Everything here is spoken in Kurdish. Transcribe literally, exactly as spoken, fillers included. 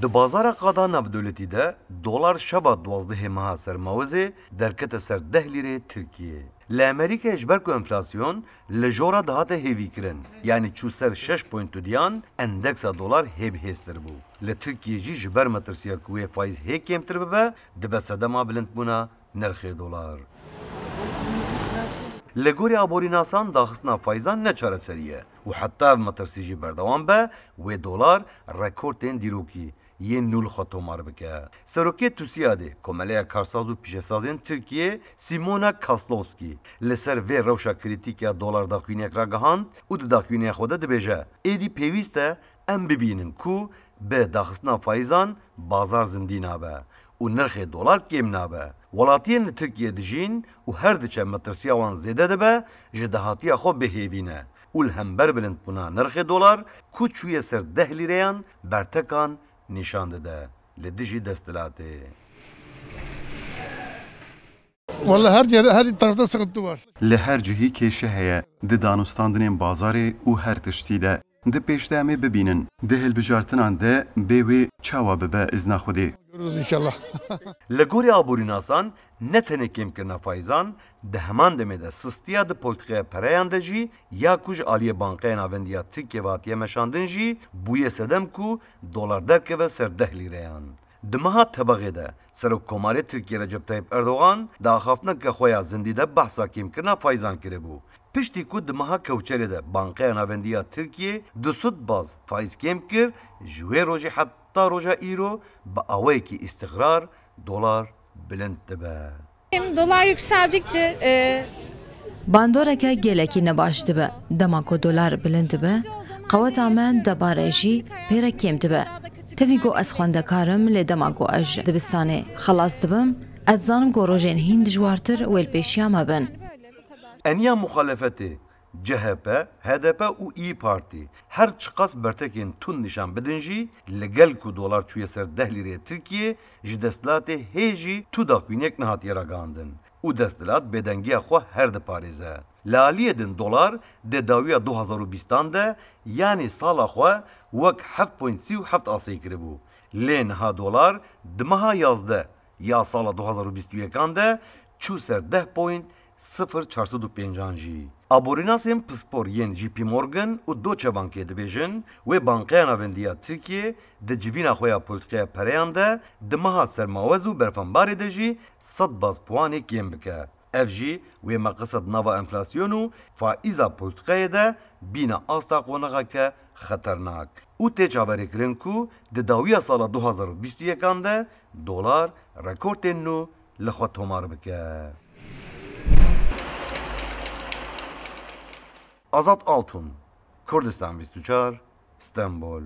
Di bazara qada navdewletî de dolar şeva duwazdehê meha Sermawizê derkete ser deh lîreyê Tirkiyê. Li Amerîkayê ji ber ku enflasyon li jora dihate hêvîkirin, yanî çû ser şeş point dudiyan, endeksa dolar hê bihêztir bû. Li Tirkiyê jî ji ber metirsiya ku wê faiz hê kêmtir bibe, dibe sedema bilindbûna nirxê dolar. Li gorî aborînasan daxistina faîzan ne çareserî ye û heta ev metirsî jî berdewam be, wê dolar rekordên dîrokî yên nû li xwe tomar bike. Serokê TUSÎADê, Komeleya Karsaz û Pîşesazên Tirkiyê, Simona Kaslovski, li ser vê rewşa krîtîk ya dolar daxuyaniyek ragihand û di daxuyaniya xwe de dibêje, êdî pêwîst e em bibînin ku bi daxistina faîzan bazar zindî nabe û nirxê dolar kêm nabe. Welatiyên li Tirkiyê dijîn û her diçe metirsiya wan zêde dibe, ji dahatiya xwe bêhêvî ne û li hember bilindbûna nirxê dolar ku çûye ser deh lîreyan bertekan nîşan dide li dijî desthilatê. Vallahi her yerde, her tarafta sıkıntı var. Li her cihî kêşe heye. Di danûstandinên bazarê û her tiştî de. Di pêş de em ê bibînin. Di hilbijartinan de bê wê çawa bibe izna Xwedê. Görürüz inşallah. Li gorî aborînasan, ne tenê kêmkirina faîzan, di heman demê de sistiya di polîtîkaya pereyan de jî ya ku ji aliyê Bankeya Navendî ya Tirkiyê ve hatiye meşandin jî bûye sedem ku dolar derkeve ser deh lîreyan. Di meha Tebexê de Serokkomarê Tirkiyê Recep Tayyip Erdogan di axaftineke xwe ya zindî de behsa kêmkirina faîzan kiribû. Piştî ku di meha Kewçerê de Bankeya Navendî ya Tirkiyê du sed baz faîz kêm kir, ji wê rojê heta roja îro bi awayekî îstixrar dolar bilind dibe. Dolar yükseldikçe e, Bandoreke gelekî nebaş dibe. Dema ku dolar bilind dibe, qeweta me debare jî pê re kêm dibe. Tevî ku ez xwendekar im, lê dema ku ez ji dibistanê xelas dibim, ez dizanim ku rojên hîn dijwartir wê li pêşiya me bin. Eniya muxalefetê, C H P, H D P û İYİ Parti her çiqas bertekên tund nîşan bidin jî, li gel ku dolar çûye ser deh lîreyê Tirkiyê, ji desthilatê hê jî tu daxuyaniyek nehatiye ragihandin û desthilat bêdengiya xwe her diparêze. Li aliyê din dolar di dawiya du hazar û bîstan de, yanî sala xwe wek heft point sî û heft asê kiribû. Lê niha dolar di meha yazdeh ya sala du hazar û bîst û yekan de çû ser deh point sifir çar sed û pêncan jî. Aborînasên pispor yên J P Morgan û Deutsche Bankê dibêjin, wê Bankeya Navendî ya Tirkiyê di civîna xwe ya polîtîkaya pereyan de di meha sermawez û berfembarê de jî sed baz puanê kêm bike. Ev jî wê meqise di nava enflasyon û faîza polîtîkayê de bîne asta qonaxeke xeternak û tê çaverêkirin ku di dawiya sala du hazar û bîst û yekan de dolar rekordên nû li xwe tomar bike. Azad Altun, Kurdistan bîst û çar, Stenbol.